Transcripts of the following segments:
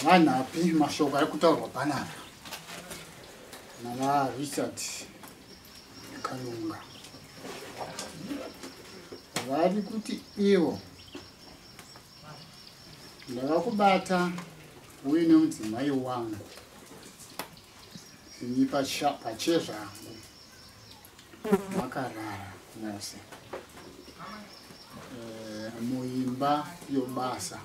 Vanhapi mashoko ari kutaurwa panapa nana Richard Kanunga vari kuti ivo ndakakubata uine mudzimai wangu ini pachezvangu makarara mose muimba yobasa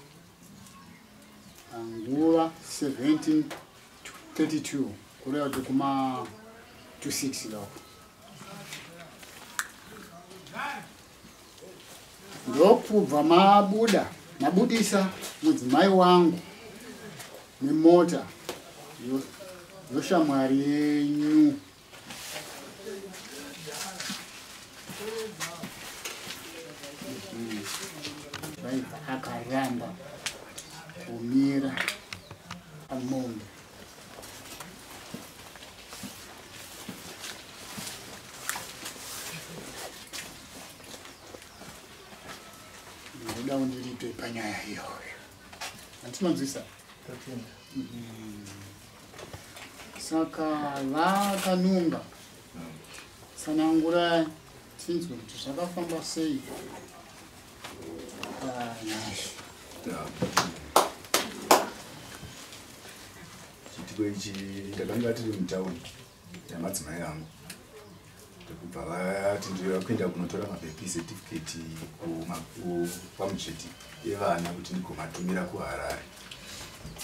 nguva 17:32 kureva kuti kuma 26 loko ndokubva mabuda mabudisa mudzimai wangu nemota yoshamwari yenyu. Driver akaramba kumira pamombe. Ndoda undiripe panyaya iyoyo. Handimanzwisa? Saka vakanunga tsanangura tinzwe kuti zvakafamba sei panyaya. Chiitiko ichi ndakanga tiri mutauni yamadzimai angu, ndokubva vati ndinoda kuenda kunotora mabepi certificate kwaMucheti evana kuti ndigomatumira kuHarare.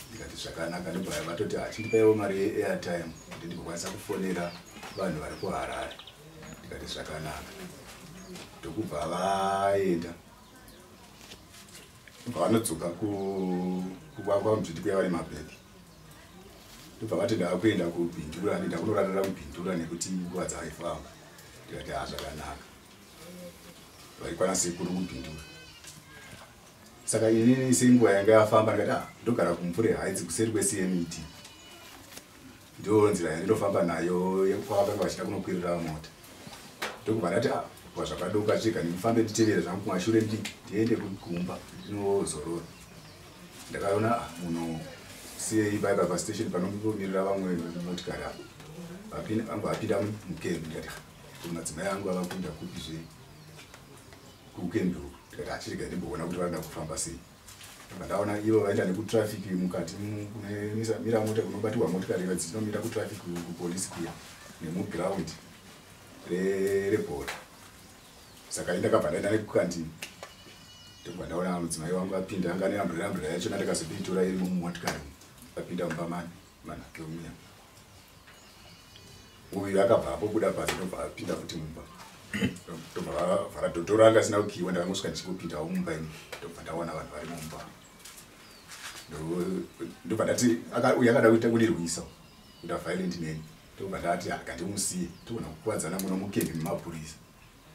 Ndikati zvakanaka, ndobva vatoti achindipaiwo mari yeairtime kuti ndigokwanisa kufonera vanhu vari kuHarare. Ndikati zvakanaka, ndokubva vaenda ndobva vanodzoka kwaMucheti kuya vane mabhegi. Ndobva vati ndakuenda kuBindura, ndakunorarira kuBindura nekuti nguva dzaifamba. Ndikati ha zvakanaka, vaikwana sekuru kuBindura. Saka inini senguva yanga yafamba ndikati ndogara kuMupfure Heights kuseri kweCMET, ndo nzira yandinofamba nayo kwavakanga vachida kunokwirira mota. Ndokubva ndati kwa zvakadoka chega ndifambe nditevere zvangu kumashure ndiende kugumba ndinozorora. Ndakaona munhu sei paipa pastation panombomirira vamwe motikari apo vanga vapinda mukembi. Ndikati madzimai angu ava kuenda kupi zve kukembi uku. Ndikati achirega ndimboona kuti vanoda kufamba sei. Ndaona ivo vaenda nekutraffic mukati kunemira mota kunobatirwa motikari dzinomira kutraffic kupolisi kuya nemuground rebhora. Saka ndakabva ndaenda nekukandini, ndobva ndaona mudzimai wangu apinda anga neambrera yachona ndakazoitora irimo mumotikari apinda mumba manhake muya. Uyu akabva apobuda panze ndobva apinda futi mumba, ndobva vavhara dhodhoro anga asina kukiwa. Ndakangosvika ndichingopindawo mumba ini ndobva ndaona vanhu vari mumba. Ndobva ndati uyu akada kuita kundirwisa kuita violent neni, ndobva ndati akandimusiye togona kukuwadzana muno mukembi memapurisa.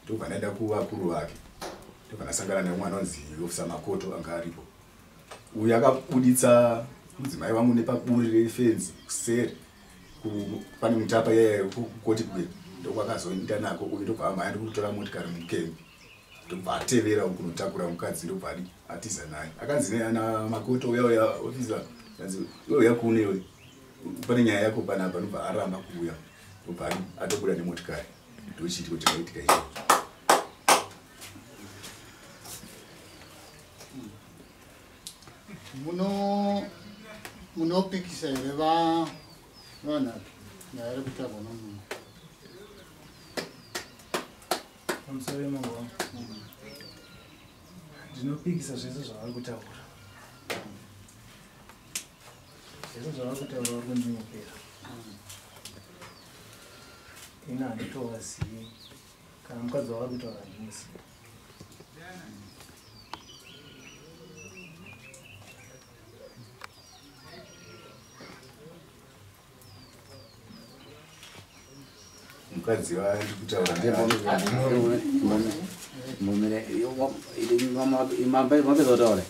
Ndobva ndaenda kuvakuru vake, ndobva ndasangana nemumwe anonzi ofisa Makoto anga aripo. Uyu akabuditsa mudzimai wangu nepaburi refenzi kuseri pane mutapa yekukoti kuya, ndokwakazoenda nako uyu. Ndobva amhanya ndikutora motikari mukembi, ndobva atevera kunotakura mukadzi, ndobva atiza naye. Akanzi ana Makoto uya uya ofisa anzi iwe uya kune iwe pane nyaya yako panapa, ndobva aramba kuuya, ndobva atobuda nemotikari. Ndochiitiko chakaitika ichocho. Munopikisa here vanhapi nyaya iri kutaurwa nomunhu? Pamusoro yemangu wangu, ndinopikisa zvese zvavari kutaura. Zvese zvavari kutaura vari kundinyepera. Ini handitovazivi, kana mukadzi wavari kutaura handimuzivi. Mukadzi waari kutaura mapedza kutaura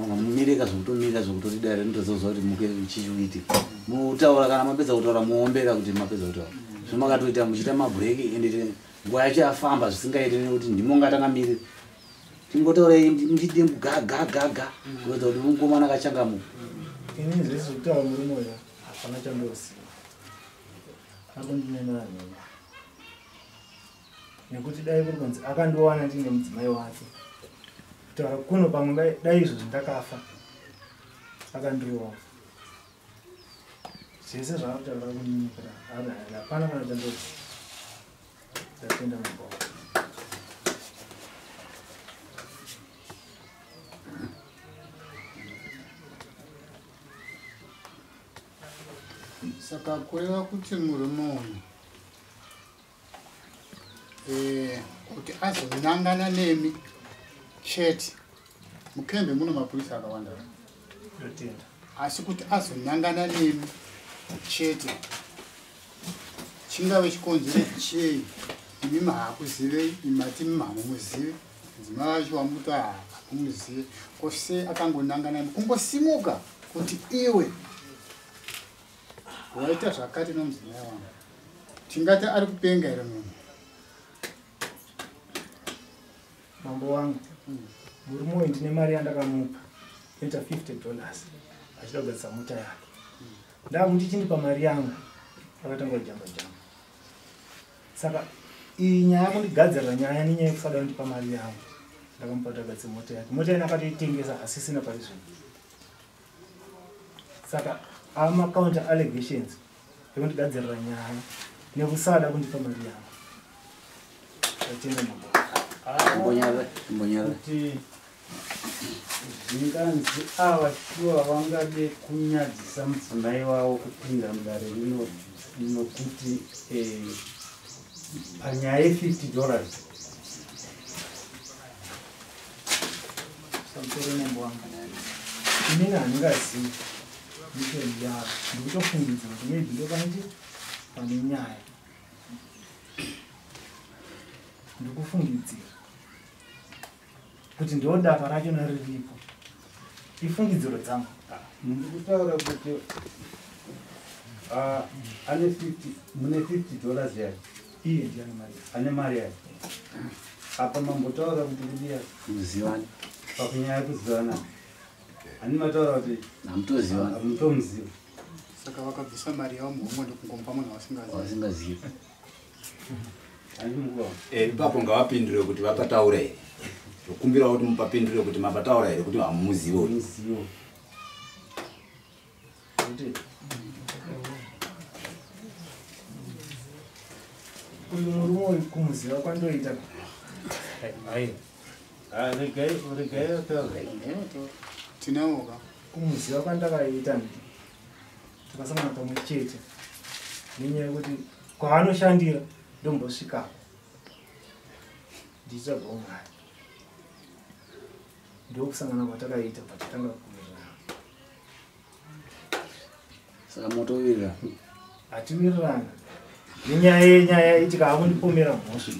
mumireka zvokutomira zvokutoti dare rinotoziva kuti muke chichiitika mutaura kana mapedza kutaura muombera kuti mapedza kutaura zvino makatoita muchiita mabhureki ende nguva yacho yafamba zvisingaiti nekuti ndimongatanga mirira tingotaurai muchidembu ga ga ga ga kuratidza kuti mukomana akachangamuka. Inini zvese zvekutaura murume uyu hapana chandoziva, akundinenera nhema nekuti dai kuri kunzi akandiwana ndine mudzimai wake kutaura kuno pamwe dai izvozvi ndakafa akandirova. Zvese zvaakutaura kundinyepera hapana kana chandoziva. Ndatenda mambo. Saka kureva kuti murume uyu kuti azonangana nemi chete mukembe muno mapurisa akawanda, asi kuti azonangana nemi chete chingave chikonzero chei? Imi mahakuzivei, imati mahamumuzive, mudzimai wacho wamuti hakumuzive, kose akangonangana nemi kungosimuka kuti iwe waita zvakati nomudzimai wangu, tingati ari kupenga here munhu? Mambo wangu, murume uyu ndine mari yandakamupa inoita $50 achida kugadzisa mota yake. Ndakuti chindipa mari yangu akatanga kujamba jamba. Saka iyi nyaya kundigadzirira nyaya nenyaya yekusada kundipa mari yangu, ndakamupa kuti agadzise mota yake. Mota ina akatoitengesa asisina pari zvino. Saka ama counter allegations ekundigadzirira nyaya nekusada kundipa mari yangu. Ndatenda mambo. Kuti zvinganzi ava shuwa vangade kunyadzisa mudzimai wavo kupinda mudare rino nokuti panyaya ye$50. Pamusoro mambo wangu, inini handingazivi mishoni yavo, ndikutofungidzira kuti maybe ndopanoti pane nyaya, ndikufungidzira kuti ndodaka racho nariripo, ifungidziro dzangu. Ndikutaura kuti ane 50 mune $50 yake, iye ndiye ane mari, ane mari yake. Apa mambotaura kuti kudiya kuzivana pakunyaya kuzivana, ani mataura kuti hamutozivana, hamutomuziva. Saka vakabvisa mari yavo muhomwe ndokungomupa munhu wasingazivi. Ipapo ngavapindure kuti vapataura here. Tokumbirawo kuti mupapindure kuti mapataura here kuti hamumuzivi uyu. Uyu murume uyu kumuziva kwandoita. Tinawoka kumuziva kwandakaita takasangana pamwe chete nenyaya yekuti kwaanoshandira ndombosvikapo ndichitsvagawo mari, ndokusangana kwatakaita patatanga kuwirirana. Saka motowirirana? Hatiwirirana nenyaya yenyaya itika akundipomera mhosva.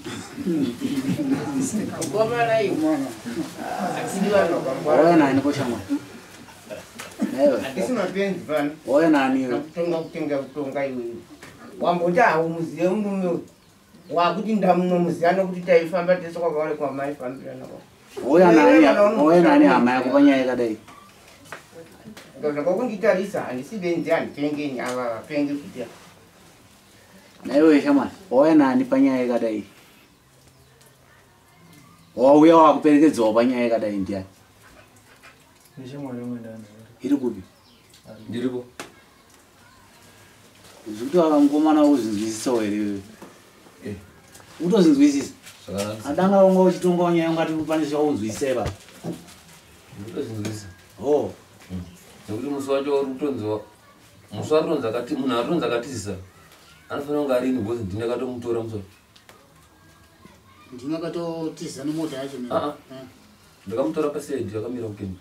Wauya nani koshamwa? Handisi mapenzi pano. Wauya nani iwe? Kutonga kutenga kutonga iwewe. Wamboti haumuzive murume uyu, wakuti ndamunomuziva nokuti taifamba tese kwakaore kwamaifambirana. Wauya nani hama yako panyaya yakadai? Zvakakunditarisa handisi benzi, handipengeni ava vapengi kuti. Naiwe shamwari, wauya nani panyaya yakadai? Wauya wakuperekedzwawo panyaya yakadai ndiani? Neshamwari yangu ndani. Iri kupi? Ndiripo. Zvikuti mukomana wokuzvinzwisisawo here iwewe? Utozinzwisisa? Adanga wanga uchitonga nyaya ungati pane zvaunzwisisa ipapo. Ndinotozinzwisisa. Oh. Nekuti musi wacho uri kutonzwa musi watonzi akati munhu atonzi akatizisa anofanira kunge ari ini because ndini akatomutora musi wacho. Ndini akatotiza nemota yacho. Ndakamutora pasaidi akamira kukembe.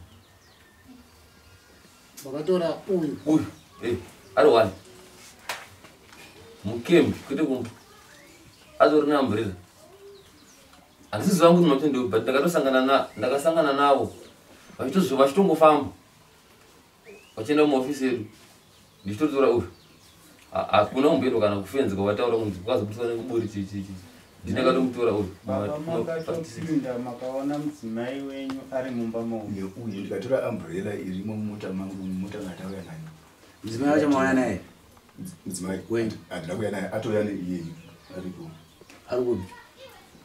Vakatora uyu. Uyu. Ari one. Mukembi kwete kumba. Atori neamburera. Handisi vangu kuti mapinde but ndakatosangana na ndakasangana navo. Vachitozvo vachitongofamba. Vachienda muofisi edu. Ndichitotora uyu. Hakuna kumboendwa kana kufenzi kwavataura kunzi kwakazobudiswa nekuburi chi chi chi. Ndinakatomutora uyu. Baba makatopinda makaona mudzimai wenyu ari mumba mouyu. Neuyu ndikatora umbrella irimo mumota mangu mumota matauya nayo. Mudzimai wacho mauya naye? Mudzimai Wenyu. handina kuuya naye atouya neiyeyu aripo. Ari kupi?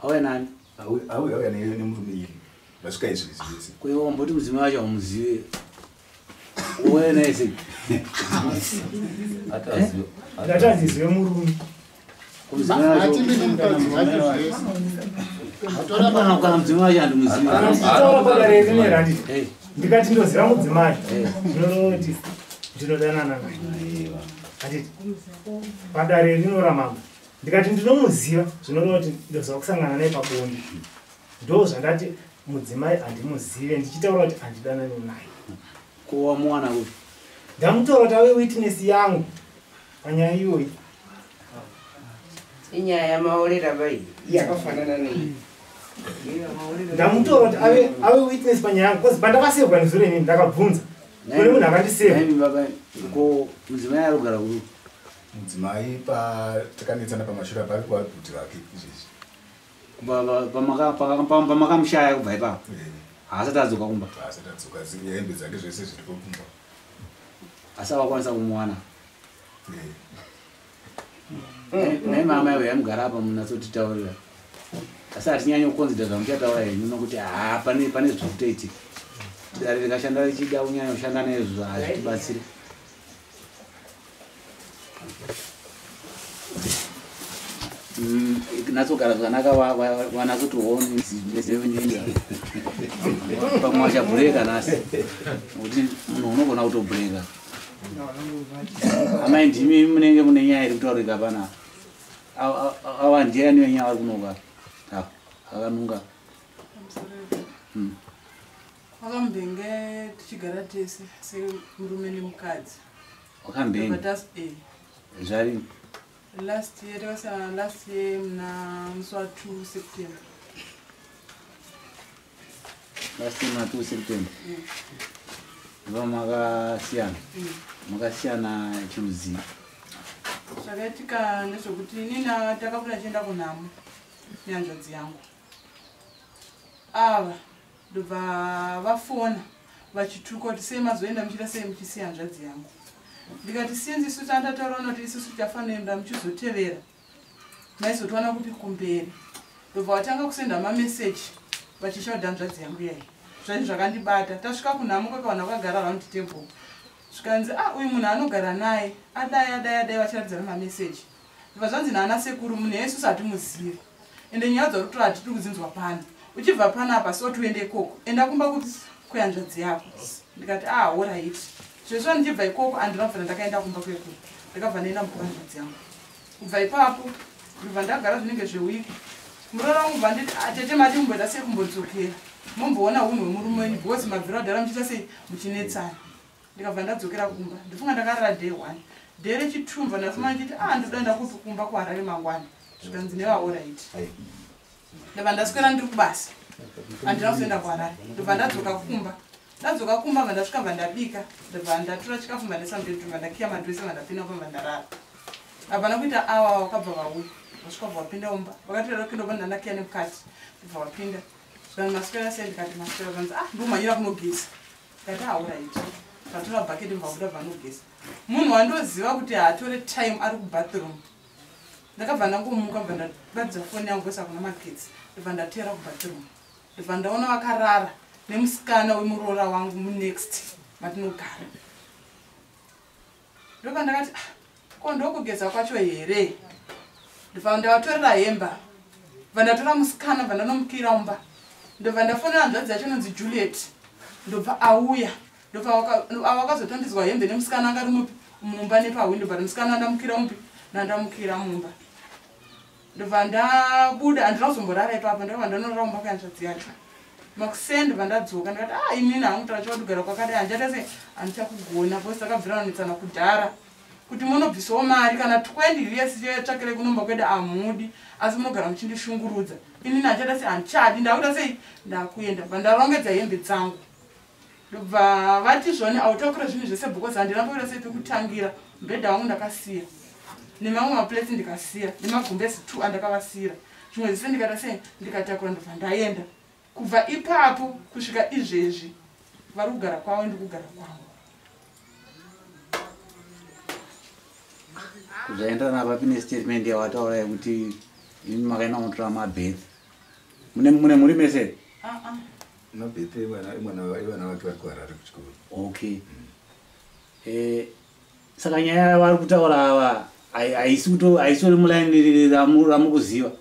Auya nani? Auya auya nemurume iyeyu. Vasvika izvi izvi zvese. Ko iwe wamboti mudzimai wacho haumuzive. Uya naye sei? Ataziva. Ndati handizive murume. Ko mudzimai wacho Mati mine mukadzi wacho zvese. kana kana mudzimai wacho handimuzivi. Ndichitaura padare rineri handiti. Eh, Ndikati ndoziva mudzimai. eh. Zvinoreva ndinodanana naye. Handiti. Padare rino ramambo. Ndikati ndinomuziva zvinoreva kuti ndoziva kusangana naye pabonde. Ndo zvandati mudzimai handimuzive ndichitaura kuti handidanani naye. Ko wamuwana kupi? Ndamutora kuti ave witness yangu panyaya iyoyi. Inyaya yamaorera vai yakafanana nei. Ndamutora kuti ave witness panyaya yangu because pandakasevwa nezuro inini ndakabvunza. Kune munhu akandiseva. Nhaimi baba, ko mudzimai ari kugara kupi? Mudzimai patakanetsana pamashure apa ari kuva bhuti vake izvezvi. Pamakamushaya kubva ipapo. Eh, Haasati adzoka kumba. Haasati adzoka hembe dzake zvese zviripo kumba. Asi awakwanisa kumuwana. Eh. Nhai mama iwe yamugara apa munatsotitaurira. Asi hatinyanyi kukonzera zvamuchataura henyu nokuti haa pane pane zviri kutoitika. Dare rikashanda richida kunyanya kushanda nezvo hazvitibatsiri. Natsogara zvakanaka wanatsotiona pamwe wachabhureka nhasi nokuti munhu unogona kutobhureka. Amai ndimi munenge mune nyaya iri kutaurika panapa. Awa ndiani wenyaya vari kunoka? Awa akanunga. Wakambenge tichigara tese semurume nemukadzi. Wakambenge But zvari last year takasiyana last year muna musi wa 2 September. Last year muna 2 September. Ndibva makasiyana. Makasiyana chirudzii? Zvakaitika ndezvekuti inini takabuda tichienda kunhamo nehanzvadzi yangu. Ava ndobva vafona vachituka kuti sei mazoenda muchiita sei muchisiya hanzvadzi yangu. Ndikati sinzi isu tandataura kuti isusu tichafanira muchizotevera. Maizotiwana kupi kumberi. Ndobva vatanga kusenda mameseji vachishaudha hanzvadzi yangu yai. Zvacho zvakandibata. Tasvika kunhamo kwakawana kwakagara round table. Zvikanzi uyu munhu anogara naye adai adai adai vachiratidzana mameseji. Ndobva zvanzi naana sekuru munhu isusu hatimuzivi. Ende nyaya dzauri kutora hatidi kudzinzwa pano. Uchibva panapa so tiende ikoko. Enda kumba kuti kwehanzvadzi yako. Ndikati alright. Zvezvo ndichibva ikoko handina kubva ndakaenda kumba kwekuru. Ndakabva ndaenda kumba kwehanzvadzi yangu. Kubva ipapo ndobva ndagara zvinenge zvewiki. Muroora wangu bva nditi tete mati mumboita sei kumbodzokera. Mumboona unhu hwemurume wenyu because mabviro adhara muchiita sei muchinetsana. Ndikabva ndadzokera kumba. Ndifunga ndakarara day 1. Day rechitumba ndafuma ndichiti ndoda kupi kumba kuHarare mangwana. Zvikanzi neva alright. Ndabva ndaswera ndiri kubasa. Handina kuzoenda kuHarare. Ndobva ndadzoka kumba. Ndadzoka kumba bva ndasvika bva ndabika. Ndobva ndatora chikafu bva ndaisa mubedroom bva ndakiya madhurese bva ndapinda mumba bva ndarara. Hapana kuita awa vakabva vauya. Vasvika bva vapinda mumba. Vakatora kuenda bva ndandakiya nemukati. Ndobva vapinda. Zvikanzi maswera sei ndikati maswera zvanzi ndomhanyira kunogeza. Ndikati alright. Ndatora bhaketi bva vabuda bva vanogeza. Munhu wandoziva kuti haatore time ari kubathroom. Ndakabva ndangomuka bva ndabatidza foni yangu kwese hakuna magetsi. Ndobva ndateera kubathroom. Ndobva ndaona vakarara nemusikana wemuroora wangu munext matinogara. Ndobva ndakati ko ndokugeza kwacho here? Ndobva ndavatorera hemba. Ndobva ndatora musikana bva ndanomukira mumba. Ndobva ndafonera hanzvadzi yacho inonzi Juliet. Ndobva auya. Ndobva wakazotambidzwa hembe nemusikana anga ari mupi mumba nepahwindo but musikana ndamukira mupi nandamukira mumba. Ndobva ndabuda handina kuzomborara ipapo ndakabva ndanorara mumba kwehanzvadzi yacho. Makuseni ndobva ndadzoka ndikati inini hangu taura chokwadi kugara kwakadai handichaita sei handichakugona because takabvira kunetsana kudhara. Kuti munobvisawo mari kana 20 years yotsvakire kunomba kwedu hamudi, asi munogara muchindishungurudza. Inini handichada sei, handichadi, ndakuda sei, ndakuenda. Bva ndarongedza hembe dzangu. Ndobva vati zvoni autakure zvinhu zvese because handina kuita sei pekutangira. Mubhedha wangu ndakasiya nemamwe maplates ndikasiya nemagumbezi 2 andakavasiyira. Zvimwe zvese ndikaita sei, ndikatakura ndobva ndaenda. Kubva ipapo kusvika izvezvi vari kugara kwavo ndikugara kwangu. Zvaenderana papi nestatement yawataura yekuti imi makaenda kunotora mabirth. Mune muri mese? Mabirth evana vake vari kuHarare kuchikoro. Okay. Saka nyaya yavari kutaura ava haisitori mulaini ramukuziva.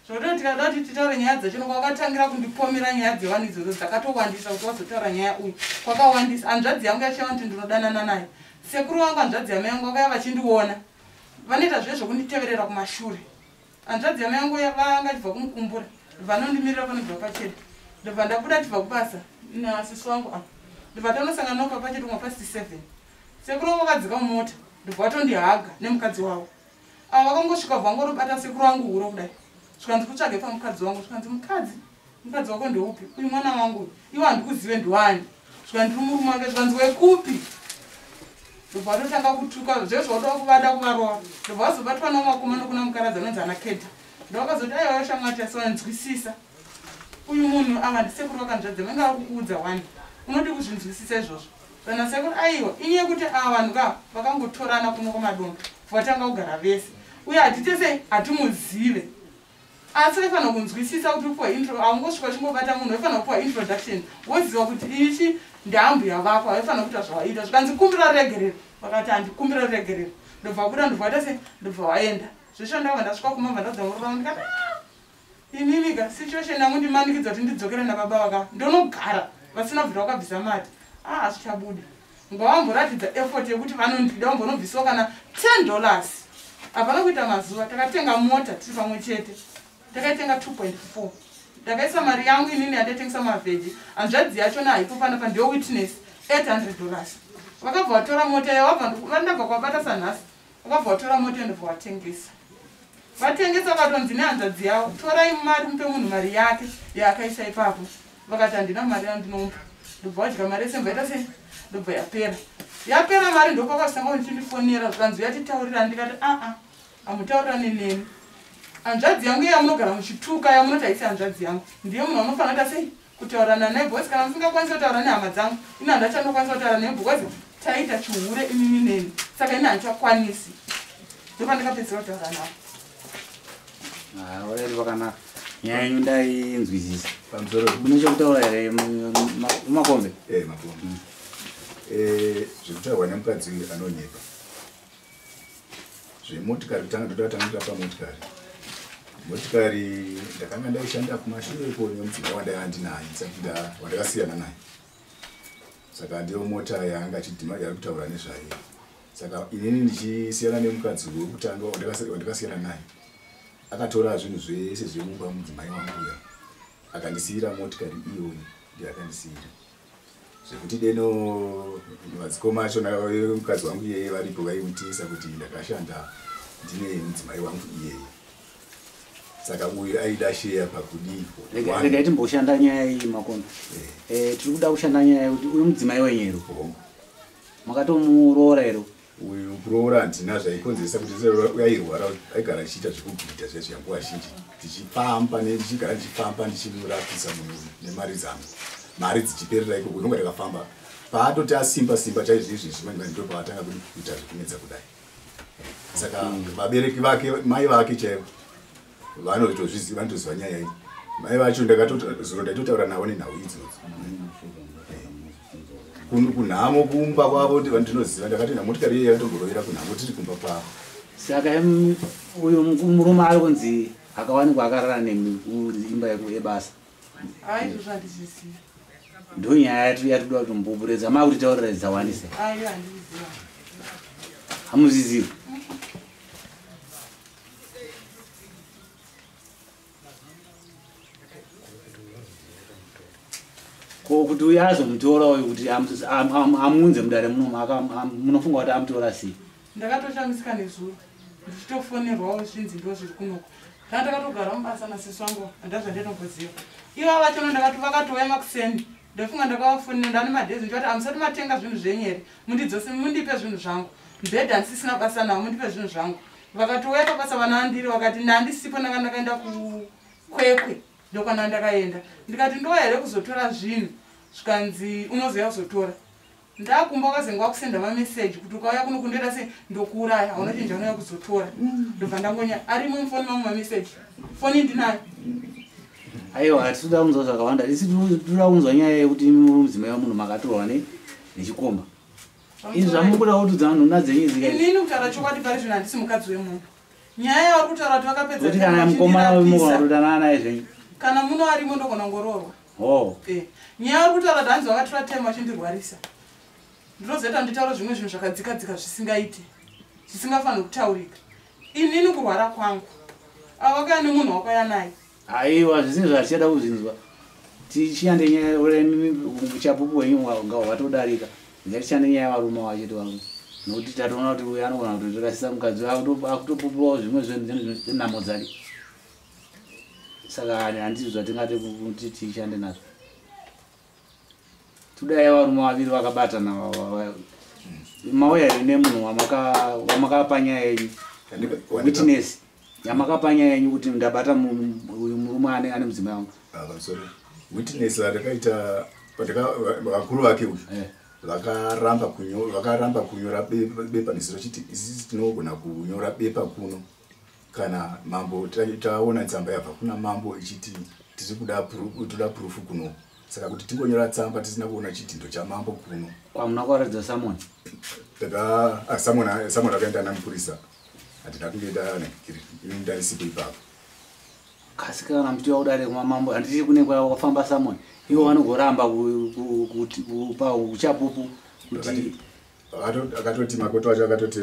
Zvototi tikada kuti titaure nyaya dzacho kwakatangira kundipomera nyaya dzevanhu idzodzo dzakatowandisa kuti wazotaura nyaya uyu kwakawandisa. Hanzvadzi yangu yachava kuti ndinodanana naye. Sekuru vangu hanzvadzi yamai yangu vakauya vachindiona. Vanoita zve zvokunditeverera kumashure. Hanzvadzi yamai yangu vanga achibva kumukumbura. Vanondimirira panobva pachete. Ndobva ndabuda achibva kubasa nasisi wangu apa. Ndobva tanosangana navo pachete kuma past 7. Sekuru vangu vakadzika mumota. Ndobva vatondihaga nemukadzi wavo. Ava vakangosvika vangorobata sekuru vangu huro kudai. Zvikanzi kutsvage pamukadzi wangu. Zvikanzi mukadzi wako ndeupi? Uyu mwana wangu. Iwe handikuzive ndiwani. Zvikanzi ndiri murume wake. Zvikanzi wekupi? Ndobva vatotanga kutuka zvese zvaoda kuvada kuvarova. Ndobva vazobatwa namakomana kuna mukaradzi anonzi ana Keda. Ndovakazoti aiwa shamwari tasanzwisisa. Uyu munhu ava ndisekuru vakanzvadza vange vari kukuudza wani. Unodi kuzvinzwisisa izvozvo. Kana sekuru aiwa inyaya yekuti ava vanhu ka vakangotorana kuno kumadongo vatanga kugara vese. Uye hatitese hatimuzive. Asi vaifanira kunzwisisa kuti upiwa intro, haungosvika uchingobata munhu, vaifanira kupiwa introduction. Woziva kuti ichi ndaambuya vako, haifanira kuita zvawaita. Zvikanzi kumbira ruregerero. Vakati handikumbira ruregerero. Ndobva wabuda, ndobva waita sei, ndobva waenda. Zveshe ndakabva ndasvika kumba, ndabva ndaudza murume wangu ndikati, inini ka situation yangu ndimanikidza kuti ndidzokere nababa vaka. Ndonogara vasina kubvira vakabvisa mari. Hazvichabuda. Ngavamboratidza effort yekuti vanondida vambonobvisawo kana $10. Hapana kuita mazuva takatenga mota tiri pamwe chete. Takaitenga 2.4. Ndakaisa mari yangu inini yandaitengesa mavheji. Hanzvadzi yacho naipo panapa ndiyo witness $800. Vakabva vatora mota yavo, vandabva kwabata sanhasi. Vakabva vatora mota ndobva vatengesa. Vatengesa vatonzi nehanzvadzi yavo, torai mari mupe munhu mari yake yaakaisa ipapo. Vakati handina mari yandinomupa. Ndobva vadya mari yese ndobva yaita sei? Ndobva yapera. Yapera mari ndopakazotanga kundifonera zvikanzi uyatitaurira ndikati a-a hamutaurirani neni. Hanzvadzi yangu iya munogara muchituka yamunoti haisi hanzvadzi yangu. Ndiye munhu wamunofanira kuita sei? Kutaurana naye because kana musingakwanisi kutaura nehama dzangu, ini handachandokwanisa kutaura naye because taita chihure inini neni. Saka ini handichakwanisi. Ndopandakapedzisira kutaura navo. Already vakanaka. Nyaya yenyu ndainzwisisa. Pamusoro. Mune chekutaura here Makombe? Makombe. Zvekutaurwa nemukadzi uyu anonyepa. Zvemotikari kutanga toda kutangira pamotikari. Motikari ndakanga ndaishanda kumashure uko nemudzimai wandaiva ndinaye ndisati wandakasiyana naye. Saka ndiyo mota yaanga achidhima yari kutaura nezvayo. Saka inini ndichisiyana nemukadzi wekutanga wandakasiyana naye. Akatora zvinhu zvese zvemumba mudzimai wangu uya. Akandisiyira motikari iyoyo ndiyo akandisiyira. Zvekuti deno madzikoma acho mukadzi wangu iyeye varipo vaimitisa kuti ndakashanda ndine mudzimai wangu iyeye. Saka uyu aida share pakudii? Rega timboshanda nyaya iyi Makombe. Tiri kuda kushanda nyaya yekuti uyu mudzimai wenyu here? Makatomuroora here? Uyu kuroora handina zvaikonzeresa kuti airwara, aigara achiita zvekubhidha zviya zviya nguva zhinji. Tichifamba, ndichigara ndichifamba ndichimurapisa munhu nemari dzangu. Mari dzichiperera ikoko, ndinonga ndakafamba. Paatoti asimba simba chaizvo izvezvi manje manje ndopaatanga kuita zvekunetsa kudai. Saka vabereki vake, mai vake chaivo vanotozviziva, vanotoziva nyaya iyi. Mai vacho zuro ndaitotaura navo nenhau idzodzo. Kunhamo kumba kwavo ndinoziva, ndakati motikari iye yakatomborovera kunhamo tiri kumba kwavo. Saka uyu murume ari kunzi akawanikwa akarara nemi kuimba yebasa. Ai, izvozvo handizvizivi. Ndo nyaya yatinoda kuti mumboburedza, makutitaurira dzawandisa. Ai, handizvizivi. Hamuzvizivi? Ko kuti uyo azomutora uyu kuti amuunze mudare muno, munofunga kuti amutora sei? Ndakatoshamisika nezuro ndichitofonerwawo zvinzi ndo zviri kunoko. Kana ndakatogara mubasa nasisi wangu, handazvandinomboziva. Iva vachona ndakati vakatouya makuseni, ndofunga ndakavafonera ndane madhezi ndichati hamusati matenga zvinhu zvenyu here, mundidzose mundipe zvinhu zvangu, mubhedha handisisina basa nawo, mundipe zvinhu zvangu. Vakatouya pabasa vana andiri vakati ndandisipo, ndanga ndakaenda kuKwekwe, ndokwana ndakaenda. Ndikati ndouya here kuzotora zvinhu, zvikanzi unozouya kuzotora. Ndakumba wakazenge wakusenda mameseji kuti ukauya kuno kundoita sei, ndokuuraya, hauna chinja, unouya kuzotora. Ndobva ndangonya arimo mufoni mangu mameseji, foni ndinayo. Aiwa, hatisi kuda kunzwa zvakawanda, isi toda kunzwa nyaya yekuti imi muri mudzimai wamunhu, makatorwa nechikomba. Izvi zvamukuda kutudza vanhu nhuna dzenyu dzika. Inini kutaura chokwadi, pari zvino handisi mukadzi wemunhu. Nyaya yavari kutaura kuti vakapedza kuti kana mukomana vachindirapisa. Wemukutodanana naye zvenyu? Kana muno arimo ndogona kungoroorwa. Ho. Nyaya yavari kutaura kuti hanzi vakatora time vachindirwarisa, ndinozoita nditaura zvimwe zvinhu zvakadzika dzika zvisingaiti, zvisingafaniri kutaurika. Inini kurwara kwangu, ava vakauya nemunhu wakauya naye. Aiwa, zvisini zvatichada kuzvinzwa. Tichiyande nyaya, uchapupu hwenyu nga hwatodarika. Ngatichande nyaya yevarume wacho varume, nokuti tatoona kuti uyu anogona kutotorasisa mukadzi, akutopupurawo zvimwe zvenhamo dzake. Saka handizvo zvatingati kuti tishande nazvo. Tudai varume vaviri vakabatana. Mauya here nemunhu wamakapa nyaya yenyu, witness yamakapa nyaya yenyu kuti ndabata uyu murume ane mudzimai wangu? Pamusoro, witness vandakaita, vakuru vake uyu vakaramba kunyora bepa neziro, chiti isisi tinogona kunyora bepa kuno kana mambo taona tsamba yabva kuna mambo ichiti tiri kuda toda proof kuno. Saka kuti tingonyora tsamba tisina kuona chidhindo chamambo kuno. Kwamuna kuvaratidza summon? Summon akaenda namupurisa, handina kunge ndarisipo ipapo. Kasi kana muchiwa kudare kumamambo, handiti kune kwafamba summon, ivo vanogoramba kupa uchapupu kuti Akatoti makoto acho akatoti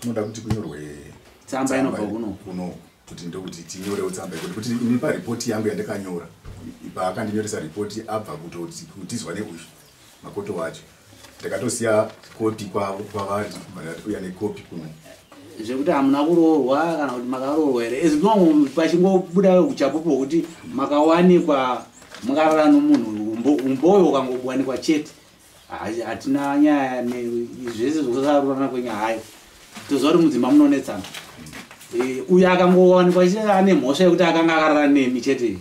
kunoda kuti kunyorwe tsamba inobva kuno. Kuno, kuti ndokuti tinyorewo tsamba ikuti kuti ini paripoti yangu yandakanyora, paakandinyoresa ripoti abva kutoti kutizwa neuyu makoto wacho, ndakatosiya kopi kwavo kwavari, uya nekopi kuno. Zvekuti hamuna kuroorwa kana kuti makaroorwa here, as long pachingobuda uchapupu hwekuti makawanikwa makarara nomunhu, umboyo ukangowanikwa chete, hatina nyaya zvese zvokusarurana kwenyu. Hayo toziva kuti mudzimba munonetsana. Uyu akangowanikwa chete ane mhosva yekuti akanga akarara nemi chete,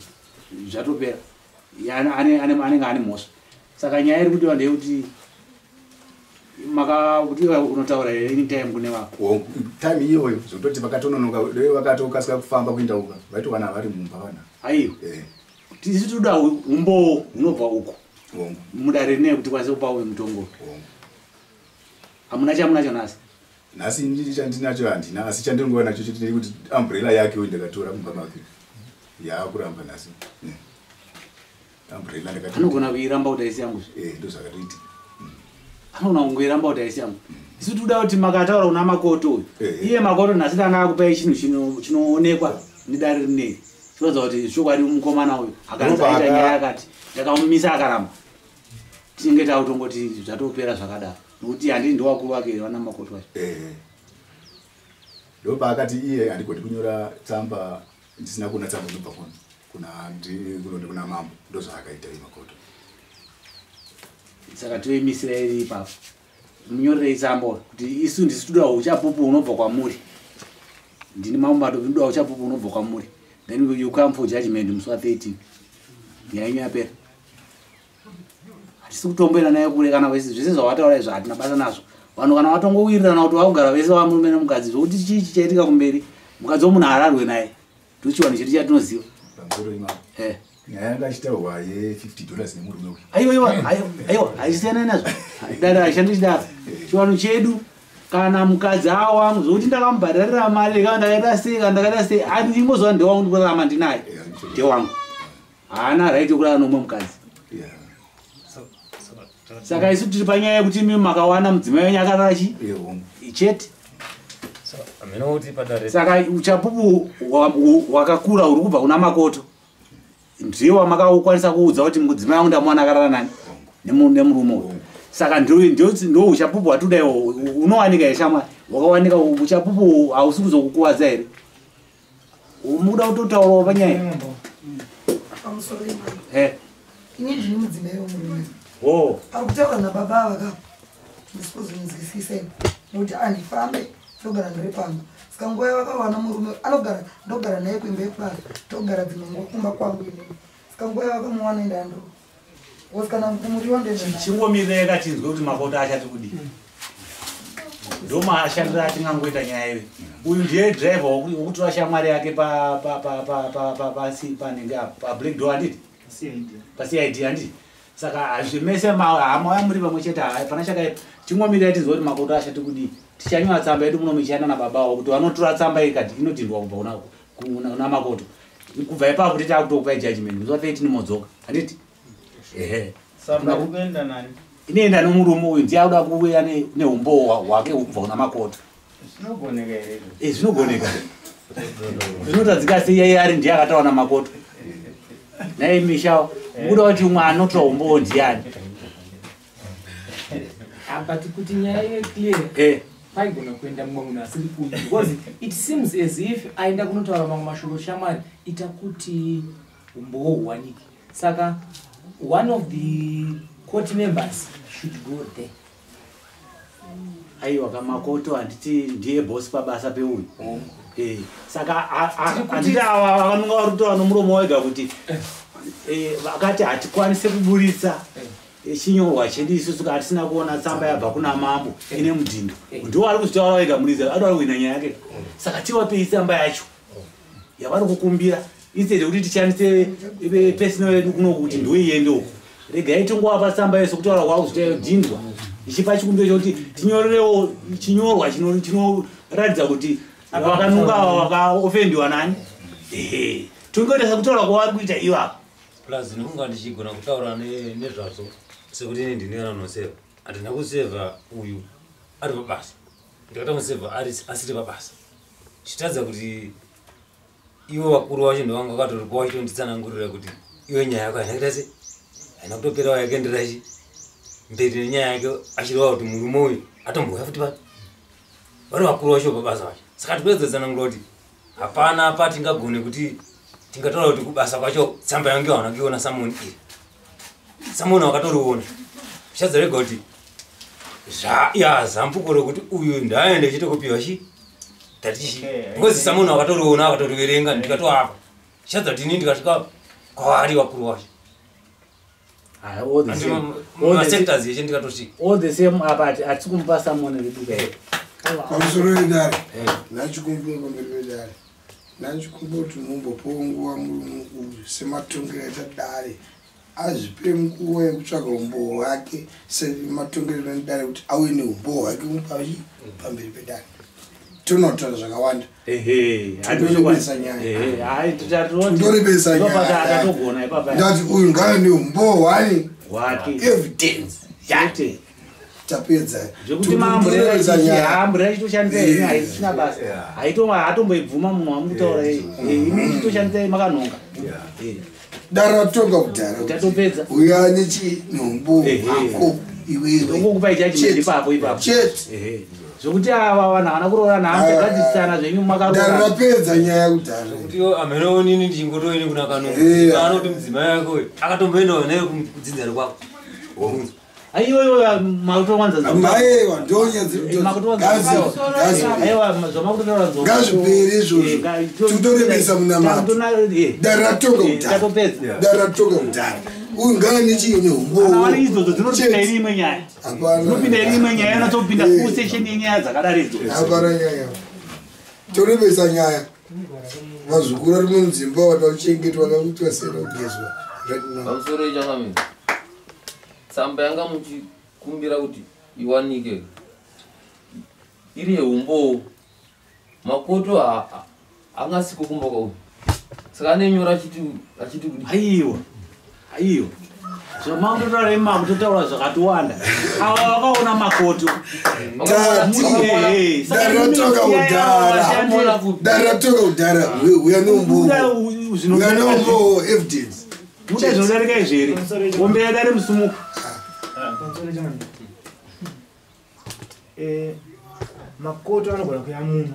zvatopera. Anenge ane mhosva. Saka nyaya iri kudiwa ndeyekuti makakuti unotaura here anytime kune vako? Time iyoyo zvototi vakatononoka, dai vakatokasika kufamba kuenda uka, vaitowana vari mumba vana. Aiwa, tisi toda umbowo hunobva uko Hongu. mudare rine kuti tikwanise kupa uyu mutongo. Hongu. Hamuna chamunacho nhasi? Nhasi ini chandinacho handina, asi chandinongova nacho chete kuti umbrella yake uyu ndakatora mumba make, yaakuramba nhasi. Umbrella ndakatora. Anogona kuiramba kuti haisi yangu. Eh, ndo zvakatoitika. Anogona kungoiramba kuti haisi yangu. Isu tikuda kuti makataura kuna makoto uyu, iye makoto nhasi tanga akupai chinhu chinoonekwa nedare rineri, chinoratidza kuti chokwadi mukomana uyu akanzi aita nyaya yakati, ndakamumisa akaramba, tinenge takutongoti zvatopera zvakadaro, nokuti handii ndowakuru vake vana makoto vacho. Ndopaakati iye handigoni kunyora tsamba ndisina kuona tsamba inobva kuna kuna mambo. Ndo zvaakaita iye makoto. Saka toimisira iri ipapo. Munyorerei tsamba kuti isu ndisi toda uchapupu hunobva kwamuri. Ndini mambo mato, toda uchapupu hunobva kwamuri. Then you come for judgment musi wa13, nyaya yenyu yapera. Hatisi kutomboenda naye kure kana vese. Zvese zvawataura izvo hatina basa nazvo. Vanhu kana vatongowirirana kuti vakugara vese vamurume nemukadzi, zvokuti chii chichaitika kumberi, mukadzi womunhu ararwe naye, ndochiwanhu chedu chatinoziva. Pamusoro imamo, nyaya yanga achitaurwa ye$50 nemurume uyu. Aiwa, aiwa, aiwa, haisiyana nazvo. Dada hashandi chidaro. Chiwanhu chedu, kana mukadzi awangu, zvokuti ndakamubhadharira mari kana ndakaita sei, kana ndakaita sei, andingozva ndewangu, ndikurarama ndinaye, ndewangu, haana right yekurara nomumwe mukadzi. Saka isu tiri panyaya yekuti imi makawana mudzimai wenyu akarara chi chete. Hameno kuti padare. Saka uchapupu hwakakura huri kubva kuna makoto, ndiye wamakaukwanisa kuudza kuti mudzimai wangu ndamuwana akarara nani. Nemurume uyu. Saka ndo uchapupu hwatudai unowanika here shamwari? Wakawanika uchapupu hausi kuzokukuwadza here? Mukuda kutotaurawo panyaya? Pamusoro imai. Ini ndini mudzimai wemurume. Oh. Ari kutaura nababa ava ka. Ndisipozonzwisisa ini. Nekuti andifambe togara ndiri pamba. Saka nguva yavakawana murume anogara ndogara naye kuimba yekubasa togara dzimwe nguva kumba kwangu inini. Saka nguva yavakamuwana ende ando. Kana muriwo ndende naye. Chingomirira tinzwe kuti makota achati kudii. Ndomashandira atingangoita nyaya iyoyi. Uyu ndiye driver wokutora shamwari yake panenge apa pa Black Door handiti? PaCID handiti? Saka hazvimese hamauya muri pamwe chete hapana chakaipa. Chingomirira tinzwe kuti makota achati kudii. Tichanyora tsamba yedu muno michienda nababa wavo kuti vanotora tsamba iyi kati inodhindwa kubva kuna makoto. Kubva ipapo titi akutokupai judgment. Musi wa 13 modzoka. Handiti? Ehe. Tsamba iri kuenda nani? Inoenda nomurume uyu ndiye akuda kuuya neumbowo hwake kubva kuna makoto. Zvinogoneka here izvo? Zvinogoneka. Zvinotadzika sei iye ari ndiye akataura namakoto. Nhai Misha, mukuda kuti umwe anotora umbowo ndiani? But kuti nyaya ive clear, paigona kuenda mumwe munhu asiri kuno because it seems as if aenda kunotaura mamwe mashoko shamwari ita kuti umbowo huwanike. Saka one of the court members should go there. Aiwa kamakoto handiti ndiye boss pabasa peuyu. Saka handiti ava vanonga vari kutaura nomuromo wega kuti vakati hatikwanise kuburitsa chinyorwa chedu isusu hatisina kuona tsamba yabva kuna mambo ine mudhindo. Ndiwo ari kuzvitaura wega muridzi anoda kuhwina nyaya yake. Saka tiwapei tsamba yacho yavari kukumbira instead yekuti tishandise personal yedu kuno kuti ndoiende uko. Regai tingowapa tsamba yesu kutaura kwavo kuzvitaura ichipa chikumbiro chokuti tinyorerewo chinyorwa chinoratidza kuti vakanunga vakaofendiwa nani. Ehe. Tingoita sekutaura kwavari kuita ivavo. Plus ndinonga ndichigona kutaura nezvazvo sekuti ini ndini anonoseva. Handina kusevha uyu ari pabasa. Ndakatomusevha asiri pabasa. Chitadza kuti ivo vakuru vacho ndovanga vakatori vachitonditsanangurira kuti iwe nyaya yako haina kuita sei? Haina kutopera yakaenderera chi mberi nenyaya yake achireva kuti murume uyu atombouya futi pano. Vari vakuru vacho pabasa vacho. Saka tikuedza kutsanangura kuti hapana patingagone kuti tingataura kuti kubasa kwacho tsamba yangu hauna kuiona samoni iri. Samoni wakatoriona. Zvichadzarega kuti zambuko rokuti uyu ndaende chitokupiwa chi tatichi. Because samoni wakatoriona akatoriverenga ndikatoapa. Zvichadza kuti ini ndikasvika kwavari vakuru vacho. All the same. Masectors eshe ndikatosvika. All the same apa hatisi kumupa samoni redu kai. Pamusoro wedare, ndachikumbira pamberi pedare. Ndachikumbira kuti mumbopawo nguva murume uyu sematongero aita dare. Azvipe nguva yekutsvaga umbowo hwake sematongero edare kuti auye neumbowo hwake pamberi pedare. Tonotaura zvakawanda. Torebesa nyaya. Torebesa nyaya. Ndati uyu ngaave neumbowo hwake. Evidence. Chete. Tapedza. Zvekuti maamburera chitoshandisa henyu haisina basa. Haitomboibvuma munhu wamukutaura iyi. Imi chitoshandisa makanonga. Dare ratonga kudhara. Tatopedza. Uya neumbowo hwako iwewe. Ndongokupai judgment ipapo ipapo. Chete. Zvekuti ava vanhu havana kuroorana hamuchagadzisana zvenyu makaroorana. Dare rapedza nyaya kudhara. Zvekuti ameno nini ndichingotoende kuna Kanongo. Anoti mudzimai wake uyu akatomboendawo naye kudzinza rekwako. Aiwa makutowanza. Aiwa ndonyadzi. Aiwa zvamakutotaura nzombe. Ngazvipere izvozvo. Totorebesa munamato. Dare ratonga kudhara. Tatopedza. Dare ratonga kudhara. Uyu ngaane chiine umbowo. Wari idzodzo dzinopinda iri imwe nyaya. Dzinopinda iri imwe nyaya inotopinda full session yenyaya dzakadaro idzodzo. Hapana nyaya. Torebesa nyaya. Vazukuru vari mudzimba vada kuchengetwa vakuitwa sei kugezwa. Pamusoro ichangamira. Tsamba yanga muchikumbira kuti iwanike iri yeumbowo. Makoto angasi kukumba kwauyu. Saka anenyora achiti kudii? Aiwa. Aiwa. Zvamakutotaura imi makutotaura zvakatowanda. Ava vakaona makoto. Dare ratonga kudhara. Dare ratonga kudhara. Uya neumbowo. Uya neumbowo evidence. Muda zvinodarika izvi here? Ombera dare musumuka. Pamusoro changamire. Makoto anogona kuya muno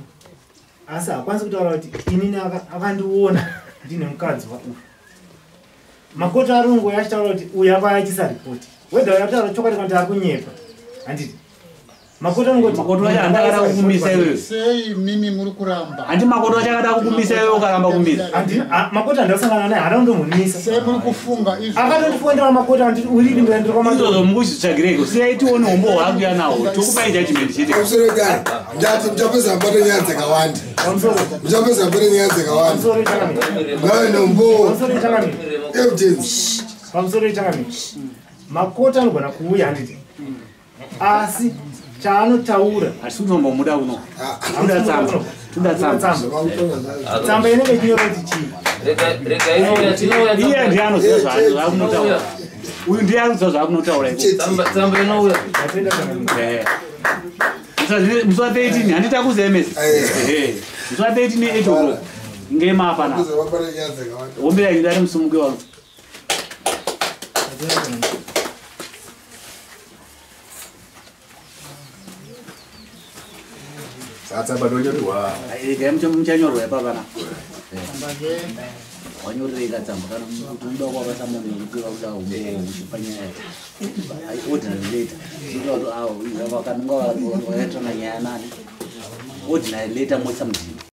asi haakwanisi kutaura kuti inini akandiona ndine mukadzi wauyu. Makoto arungu achitaura kuti uyu akayachisa ripoti, whether uyu ataura chokwadi kana kuti ari kunyepa, handiti? Makoto anongoti Makoto acho handakada kukumisa iwewe. Sei mimi muri kuramba? Handi makoto acho akada kukumisa iwewe ukaramba kumira. Makoto andasangana naye haana kundomunisa. Sei muri kufunga izvo? Akatondifondera makoto anditi uriri ndiri kwamakoto. Izvozvo mukuzvitsvagireko. Siyai tione umbo hwaakuya nawo. Tokupai judgment chete. Pamusoro dare, ndati muchapedza mubata nyaya dzakawanda. Muchapedza mubata nyaya dzakawanda. Ngave nombo evidence. Pamusoro ichangamire. Makoto anogona kuuya, handiti? Asi chaanotaura hatisi kutombomuda kuno. Toda tsamba. Toda tsamba. Tsamba inenge ichinyora kuti chii? Iye ndiye anoziva zvaakunotaura. Uyu ndiye anoziva zvaakunotaura iko. Tsamba inouya. Musi wa 13 handiti akuze MS. Musi wa 13 8 o'clock. Ngema apana. Wombera ndari musumuke wangu. Tsamba ndonyorerwa. Regai muchanyorwa ipapana. Wanyorereka tsamba kana kuti unoda kuwabasa munhu wekuti vakuda umbowo uchipa nyaya. Ai ordinary letter. Zvokuti kuti avo vakanonga vakaitana nyaya nani. Ordinary letter moisa mudhini.